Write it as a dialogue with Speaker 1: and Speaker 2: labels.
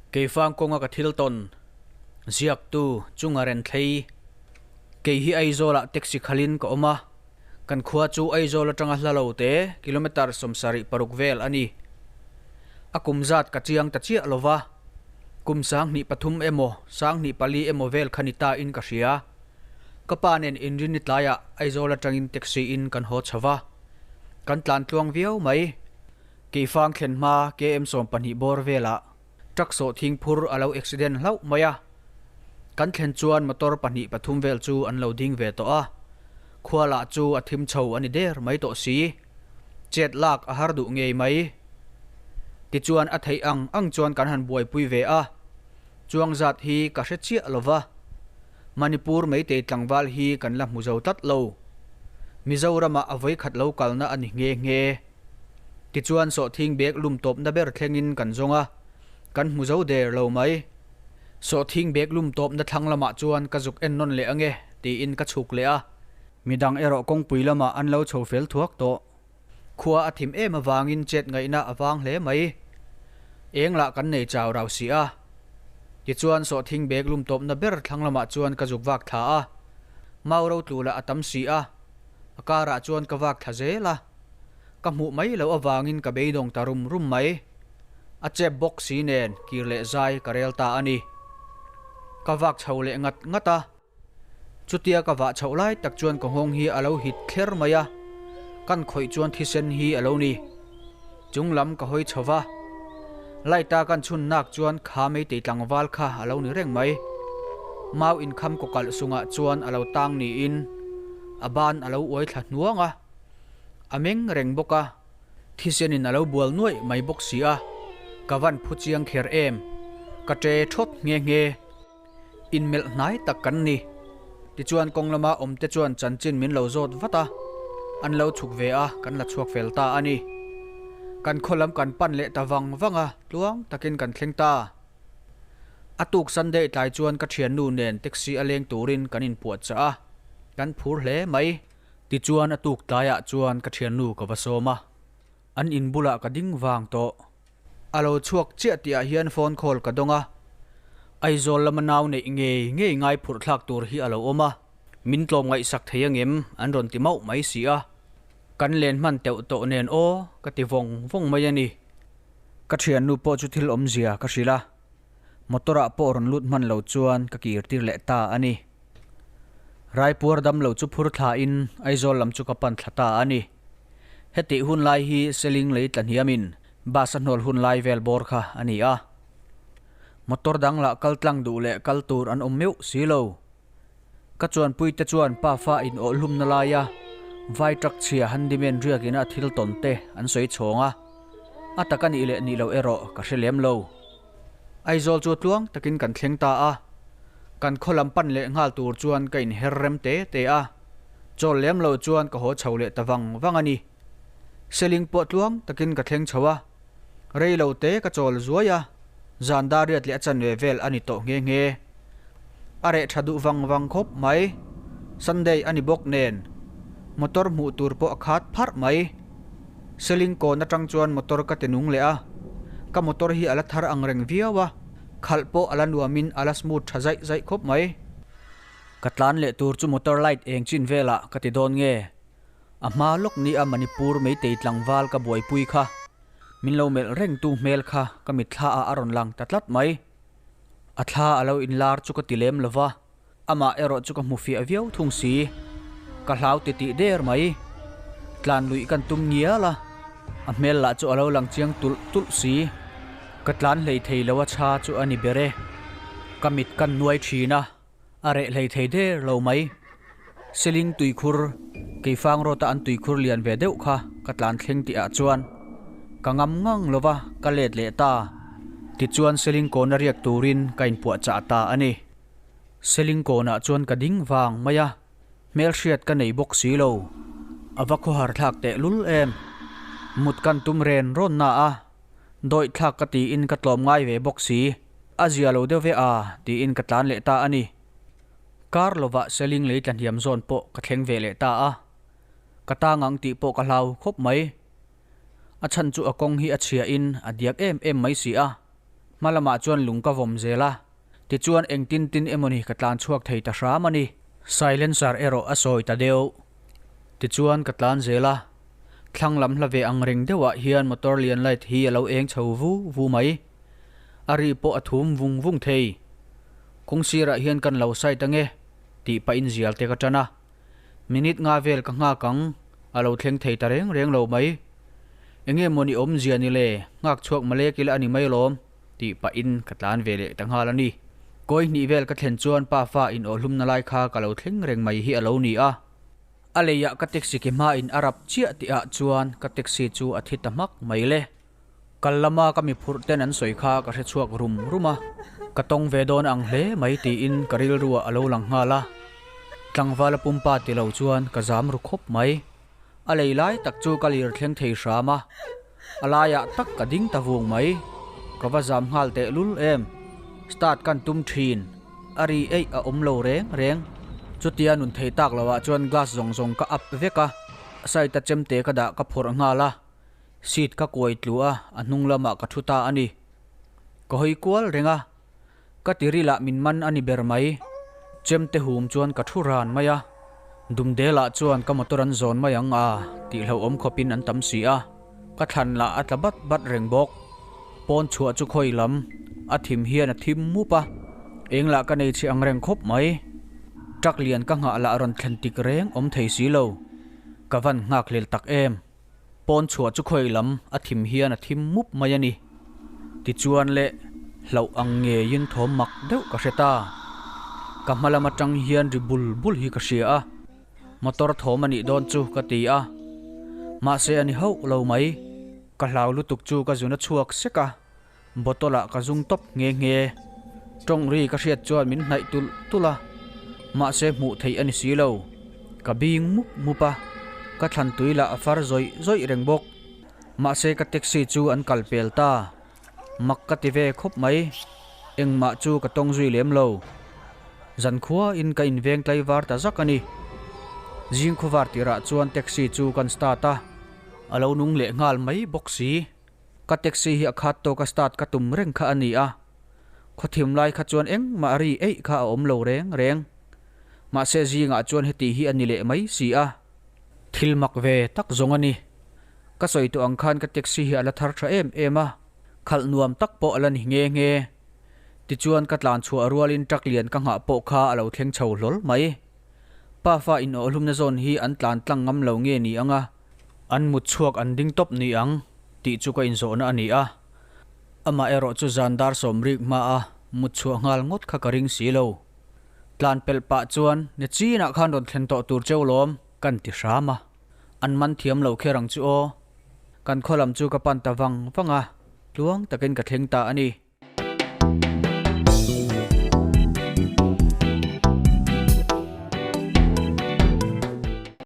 Speaker 1: Keifang kawnga ka thil tawn ziaktu chunga ren thlei. Kei hi Aizawlah taxi khalin ka awm a, kan khua chu Aizawl atanga hla lo te kilometre 76 vel a ni. A kum zat ka chiang ta chiah lova, kum 2003 emaw 2004 emaw vel kha ni ta in ka hria. Ka pa nen inrinni tlaiah Aizawl atangin taxi in kan haw chho va, kan tlan tluang viau mai. Keifang thlen hma KM 20 bawr velah truck sawh thing phur a lo accident hlauh mai a. Kan thlen chuan motor pahnih pathum vel chu an lo ding ve tawh a. Khua lah chu a thim chho a ni der mai tawh si. Chet lak a har duh ngei mai. Tichuan a theih ang ang chuan kan han buaipui ve a. Chuang zat hi ka hre chiah lo va. Manipur Meitei tlangval hi kan la hmu zo tlat lo. Mizoramah a vawikhat lo kalna a ni nghe nghe. Tichuan sawhthing bag lum tawpna ber thlengin kan zawng a, kan hmu zo der lo mai. Sawhthing bag lum tawpna thlang lamah chuan ka zuk en nawn leh ange tiin ka chhuk leh a. Midang erawh kawngpui lamah an lo chho fel thuak tawh. Khua a thim em avangin chet ngaihna a vang hle mai. Eng lah kan nei chau rau si a. Tichuan sawhthing bag lum tawpna ber thlang lamah chuan ka zuk vak thla a. Mau ro tlu lah a tam si a. A karah chuan ka vak thla zel a. Ka hmuh mai loh avangin ka beidawng ta rum rum mai. A chep bawk si nen kir leh zai ka rel ta a ni. Ka vak chho leh ngat ngat a. Chutia ka vah chhoh lai tak chuan ka nghawng hi a lo hit thler mai a, kan khawih chuan thisen hi a lo ni. Chung lam ka hawi chho va. Light a kan chhun nak chuan kha meitei tlangval kha a lo ni reng mai. Mau inkham kawkalh sungah chuan a lo tang niin a ban a lo uai thla hnuang a. A meng reng bawk a, thisenin a lo bual nuaih mai bawk si a, ka van phu chiang kher em, ka ṭe ṭhawt nghe nghe. Inmelh hnai tak kan ni. Tichuan kawng lama awmte chuan chanchin min lo zawt vat a, an lo chhuk ve a, kan la chhuak fel ta a ni. Kan khaw lam kan pan leh ta vang vang a, tluang takin kan thleng ta. A tuk Sunday tlai chuan ka thiannu nen taxi a leng turin kan inpuahchah a, kan phur hle mai. Tichuan a tuk tlaiah chuan ka thiannu ka va sawm a, an in bulah ka ding vang tawh. A lo chhuak chiah tihah hian phone call ka dawng a, Aizawl lama nau neih ngei ngei ngai phurh thlak tur hi a lo awm a, min tlawm ngaihsak thei angem an rawn ti mauh mai si a, kan len hman teuh tawh nen aw ka ti vawng vawng mai a ni. Ka thiannu pawh chu thil awmzia ka hrilh a, motor ah pawh rawn lut hman lo chuan ka kir tir leh ta a ni. Raipuar dam lo chu phur thla in Aizawl lam chu ka pan thla ta a ni. Hetih hun lai hi Seling lei tla hniam in bus a hnawl hun lai vel bawr kha a ni a. Motor dang lah kal tlang duh leh kal tur an awm meuh si lo. Ka chuanpui te chuan pa fa in awh hlumna laia vai truck chhia handyman riakin a thil tawn te an sawi chhawng a. A tak a nih leh nih loh erawh ka hre lem lo. Aizawl chu tluang takin kan thleng ta a, kan khaw lam pan leh nghal tur chuan ka inher rem te te a, chawl lem lo chuan ka haw chho leh ta vang vang a ni. Seling pawh tluang takin ka thleng chho a, rei lo te ka chawl zuai a, zan dar riat leh a chanve vel a ni tawh nghe nghe. A reh tha duh vang vang khawp mai, Sunday a ni bawk nen motor hmuh tur pawh a khat pharh mai. Seling kawn atang chuan motor ka ti nung leh a, ka motor hi a la thar ang reng viau a, khalh pawh a la nuamin a la smooth tha zaih zaih khawp mai. Ka tlan leh tur chu motor light eng chin velah ka ti dawn nge? A hma lawk ni a Manipur Meitei tlangval ka buaipui kha min lo melh reng tu hmel kha ka mitthla ah a rawn lang ta tlat mai. A thla a lo inlar chu ka ti lem lova. Amah erawh chu ka hmu fiah viau thung si. Ka hlau ti tih der mai. Tlan luih kan tum ngial a, a hmel lah chu a lo lang chiang tulh tulh si. Ka tlan hlei thei lo a chha chu a ni ber e. Ka mit kan nuai thin a, a reh hlei thei der lo mai. Seling tuikhur, Keifang rawta an tuikhur lian ve deuh kha ka tlan thleng tih ah chuan ka ngam ngang lo va, ka let leh ta. Tichuan Seling kawna riak turin ka inpuahchah ta a ni. Seling kawnah chuan ka ding vang mai a, hmelhriat ka nei bawk si lo. A va khawhar thlak teh lul em. Mut kan tum ren rawn na a, dawih thlak ka tiin ka tlawm ngai ve bawk si. A zia lo deuh ve a, tiin ka tlan leh ta a ni. Kar lovah Seling lei tla hniam zawn pawh ka thleng ve leh ta a, ka tang ang tih pawh ka hlau khawp mai. A chhan chu a kawng hi a chhia in a diak em em mai si a. Hma lamah chuan lung ka vawm zel a, tichuan engtin tin emawni ka tlan chhuak thei ta hram a ni. Silencer erawh a sawi ta deuh. Tichuan ka tlan zel a, thlang lam hla ve ang reng deuhah hian motor lian light hi a lo eng chho vu vu mai. A ri pawh a thum vung vung thei. Kawng sirah hian kan lo side ange tih pahin zial te ka tan a. Minute nga vel ka nghak ang, a lo thleng thei ta reng reng lo mai. Enge mawni awmzia ni le, nghak chhuak malek ila a ni mai alawm, tih pahin ka tlan ve leh ta nghal a ni. Kawi hnih vel ka thlen chuan pa fa in awhlumna lai kha ka lo thleng reng mai hi a lo ni a. A leiah ka taxi ke hmain a rap chiah tihah chuan ka taxi chu a thi ta hmak mai le. Kal lama ka mi phurh ten an sawi kha ka hre chhuak rum rum a, ka tawng ve dawn ang hle mai tiin ka rilruah a lo lang nghal a. Tlangvala pumpa ti lo chuan ka zam ru khawp mai. A lei lai tak chu ka lir thleng thei hram a, a laiah tak ka ding ta vung mai. Ka va zam nghal teh lul em. Start kan tum thin, a ri eih a awm lo reng reng. Chutia nun thei tak loah chuan glass zawng zawng ka up vek a, side a chemte ka dah ka phawrh nghal a. Seat ka kuai tlu a, a hnung lamah ka thu ta a ni. Ka hawi kual reng a, ka tiril ah min man a ni ber mai. Chemte hum chuan ka thu ran mai a, Dumdel ah chuan ka motor an zawn mai ang a tih hlauhawm khawpin an tam si a, ka thlan lah a tla bat bat reng bawk. Pawn chhuah chu khawi lam, a thim hian a thim mup a, eng lah ka nei chhe ang reng khawp mai. Truck lian ka nghah lah rawn thlen tik reng awm thei si lo, ka van nghak hlel tak em. Pawn chhuah chu khawi lam a thim hian a thim mup mai a ni. Tichuan le, hlauh ang ngeiin thawm mak deuh ka hre ta. Ka hma lam atang hian ri bul bul hi ka hria a, motor thawm a nih dawn chu ka ti a. Mahse a ni hauh lo mai. Ka hlau lutuk chu ka zun a chhuak sek a, Bottle ah ka zung tawp nghe nghe. Tawng ri ka hriat chuan min hnaih tulh tulh a, mahse hmuh theih a ni si lo. Ka bing mup mup a, ka thlan tui lah a far zawih zawih reng bawk. Mahse ka taxi chu an kal pel ta. Mak ka ti ve khawp mai. Engmah chu ka tawng zui lem lo. Zankhua in ka inveng tlaivar ta zak a ni. Zing khuvar tirah chuan taxi chu kan start a, a lo nung leh nghal mai bawk si. Ka taxi hi a khat tawk a start ka tum reng kha a ni a, khawthim lai kha chuan engmah ri eih kha a awm lo reng reng. Mahse zingah chuan heti hi a ni leh mai si a. Thil mak ve tak zawng a ni. Ka sawi tawh ang khan ka taxi hi a la thar tha em em a, khalh nuam tak pawh a la ni nghe nghe. Tichuan ka tlan chhuah rualin truck lian ka nghah pawh kha a lo thleng chho hlawl mai. Pafa inawhhlumna zawn hi an tlan tlang ngam lo nge ni ang a? An mut chhuak an ding tawp ni ang tih chu ka inzawhna a ni a. Amah erawh chu zan dar sawmrik hma a mut chhuah nghal ngawt kha ka ring si lo. Tlan pelh pah chuan ni chinah khan rawn thlen tawh tur cheu lawm kan ti hram a. An man thiam lo kher ang chu aw. Kan khaw lam chu ka pan ta vang vang a, tluang takin ka thleng ta a ni.